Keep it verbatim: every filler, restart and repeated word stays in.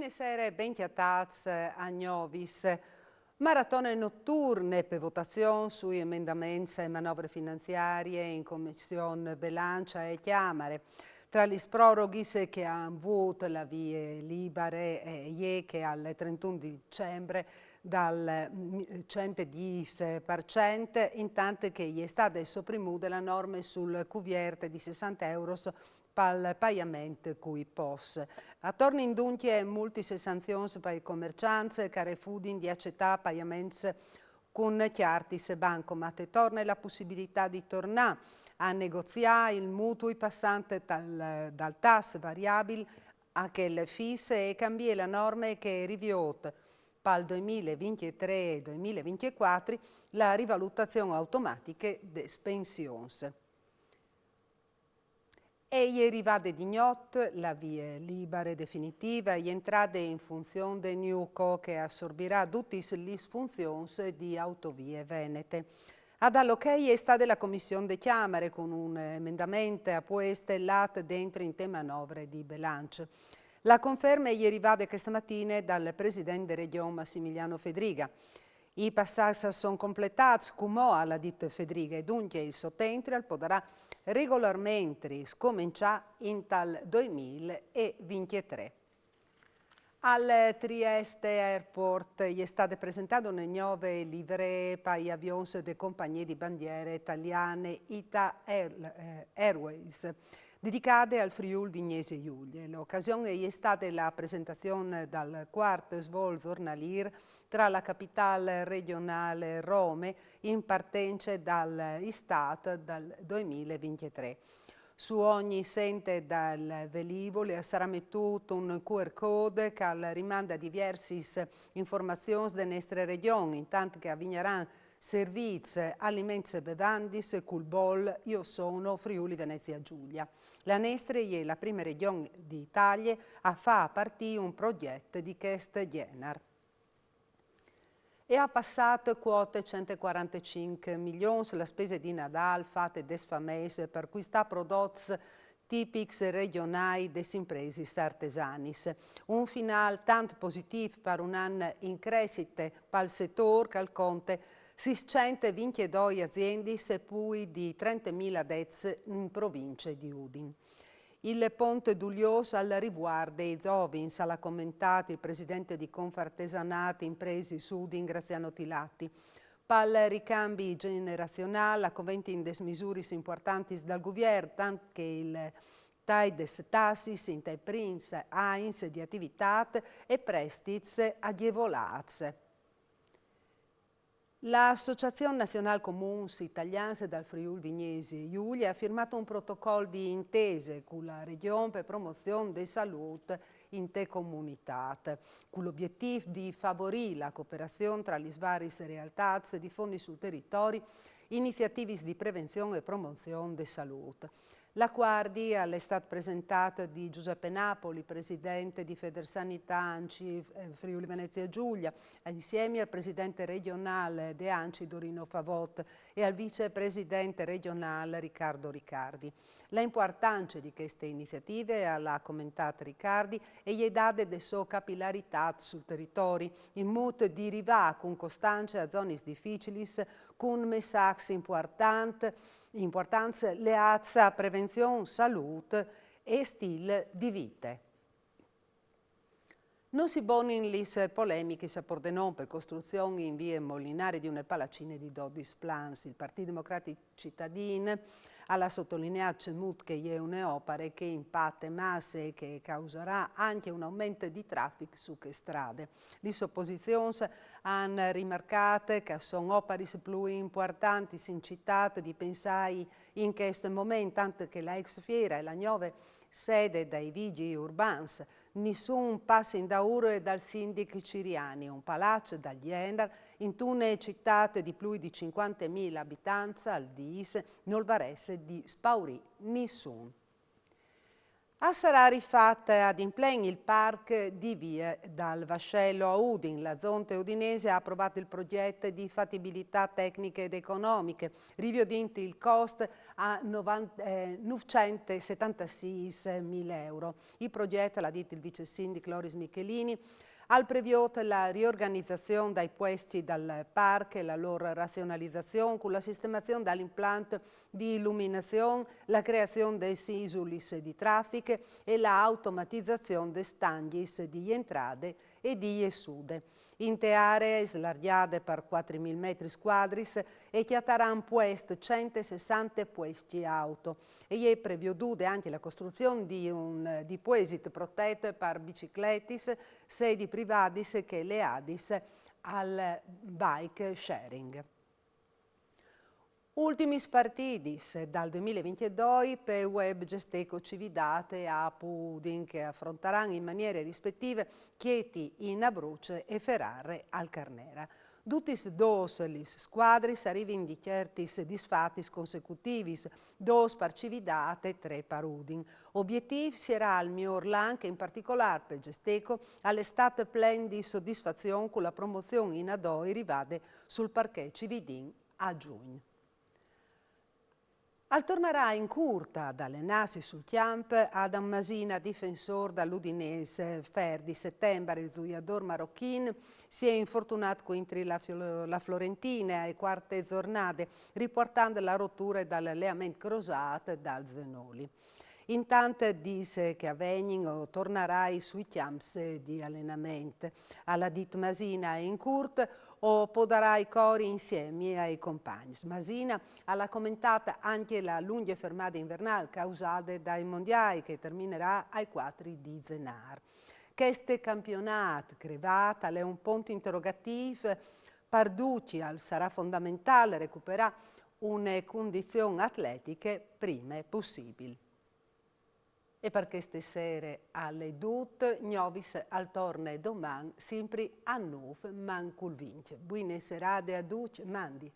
Sere ben cjatâts a Gnovis. Maratone nocturne pe votazion sui emendaments e manovre finanziarie in Comission Belanç e Cjamare. Tra lis proroghis che a àn vût la vie libare, eh, e je che al trentun di dicembre dal, mm, cent e dîs par cent, intant che e je stade soprimude la norme sul cuviert di sessante euros pal paiament cui pos. A tornin duncje multis e sanzions pai comerçants che a refudin di acetâ paiaments cun cjartis e bancomat. E torne la pussibilitât di tornâ a negoziâ il mutui passant dal, dal tas variabil a chel fis e cambie la norme che e riviôt pal doi mil e vincjetrê e doi mil e vincjecuatri la rivalutazion automatiche des pensions. E je rivade di gnot la vie libare definitive, e je entrade in funzion de Newco che e assorbirà dutis lis funzions di Autovie Venete. A dâ l'ok e je stade la Comission de Cjamare cun un emendament a pueste lât dentri inte manovre di belanç. La conferme e je rivade cheste matine dal president de Regjon Massimiliano Fedriga. I passâts a son completâts, cumò, al à dit Fedriga, e duncje il sotentri al podarà regolarmentri scomençâ intal doi mil e vincjetrê. Al Trieste Airport e je stade presentade une gnove livree pai avions de compagnie di bandiere taliane Ita Air-, eh, Airways, dedicade al Friûl Vignesie Julie. La ocasion e je stade la presentazion dal cuart svol zornalîr tra la capitâl regjonâl Rome in partence dal Istât dal doi mil e vincjetrê. Su ogni sente dal velivul al sarà metût un Q R code che al rimande a diviersis informazions de nestre regjon, intant che a vignaran servîts aliments e bevandis cul bol Io sono Friuli Venezia Giulia. La nestre e je la prime regjon di Italie a fâ partî un progjet di chest gjenar. E à passât cuote cent e cuarantecinc milions la spese di Nadâl fate des fameis par cuistâ prodots tipics regjonâi des impresis artesanis. Un finâl tant positîf par un an in cressite pal setôr che al conte sîscent e vincjedoi aziendis e plui di trentemil adets in provincie di Udin. Il pont duliôs al rivuarde i zovins, al à comentât il president di Confartesanât Impresis Udin Graziano Tilatti. Pal ricambi gjenerazionâl a coventin des misuris impuartantis dal guvier, tant che il tai des tassis intai prins agns di ativitât e prestits agjevolâts. La Associazion Nazionâl Comuns Italians dal Friûl Vignesie Julie e à firmât un protocol di intese cu la Regjon pe promozion de salût inte comunitât, cul obietîf di favorî la cooperazion tra lis variis realtâts e difondi sul teritori iniziativis di prevenzion e promozion de salût. L'acuardi al è stât presentât di Giuseppe Napoli, president di Federsanità ANCI, eh, Friuli Venezia Giulia, insiemi al president regjonâl de ANCI Dorino Favot e al vicepresident regjonâl Riccardo Riccardi. La impuartance di cheste iniziative, al à comentât Riccardi, e je dade de sô capilaritât sul teritori, in mût di rivâ cun costance a zonis dificilis cun messaçs impuartant-, impuartants leâts a prevenzion, salût e stîl di vite. No si bonin lis polemichis a Pordenon pe costruzion in vie Molinari di une palacine di dodis plans. Il Partît Democratic Citadin al à sotolineât cemût che e je une opare che e impate masse e che e causarà ancje un aument di trafic su chê strade. Lis opozizions a àn rimarcât che a son oparis plui impuartantis in citât di pensâi in chest moment, tant che la ex fiere e la gnove sede dai vigjii urbans. Nissun pas indaûr dal sindic Ciriani, un palaç dal gjenar, intune citât di plui di cincuantemil abitants, al dîs, nol varès di spaurî nissun. A sarà rifatta ad implen il parc di vie dal Vascello a Udin. La zonte udinese ha approvat il proget di fattibilità tecniche ed economiche, riviodint il cost a novanta, eh, novecentossettantasei mila euro. Il proget, l'ha dit il vice sindic Loris Michelini, al previot la riorganizazion dai puescj dal parc e la lor razionalizazion cu la sistemazion dal implant di illuminazion, la creazion des isulis di trafic e la automatizazion des tangjis di jentrade e di jessude. Inte aree slargjade par cuatri mil metris cuadris e cjataran puest centosessante puescj auto. E je previodude ancje la costruzion di un dipuesit protet par bicicletis, sedi privadis che leadis al bike sharing. Ultimis partidis dal duemilavintidoi pe web Gesteco Cividate a Pudin, che afrontaran in maniere rispettive Chieti in Abruç e Ferrare al Carnera. Dutis dôs lis scuadris a rivin di ciertis disfatis consecutivis, dôs par Cividate e trê par Udin. Obietîf sierà il miôr lan che in particolâr pe Gesteco al è stât plen di sodisfazion cu la promozion in A doi rivade sul parchet cividin a Jugn. Al tornarà in curt ad alenâsi sul cjamp Adam Masina, difensôr dal Udinese. Fer di Setembar il zuiadôr marocchin si è infortunât cuintri la Fio-, la Fiorentina ae cuarte zornade, ripuartant la roture dal leament crosât dal zenoli. Intant dîs che a vegnin o tornarai sui cjamps di alenament. Al à dit Masina, e in curt o podarai cori insiemi ai compagns. Masina al à comentât ancje la lungje fermade invernâl causade dai mondiâi, che terminerà ai cuatri di Zenâr. Chest campionât crevât al è un pont interogatîf par ducj, al sarà fondamentâl recuperâ une condizion atletiche prime pussibil. E par cheste sere al è dut, Gnovis al torne doman, simpri a nûf mancul vincj. Buine serade a ducj, mandi.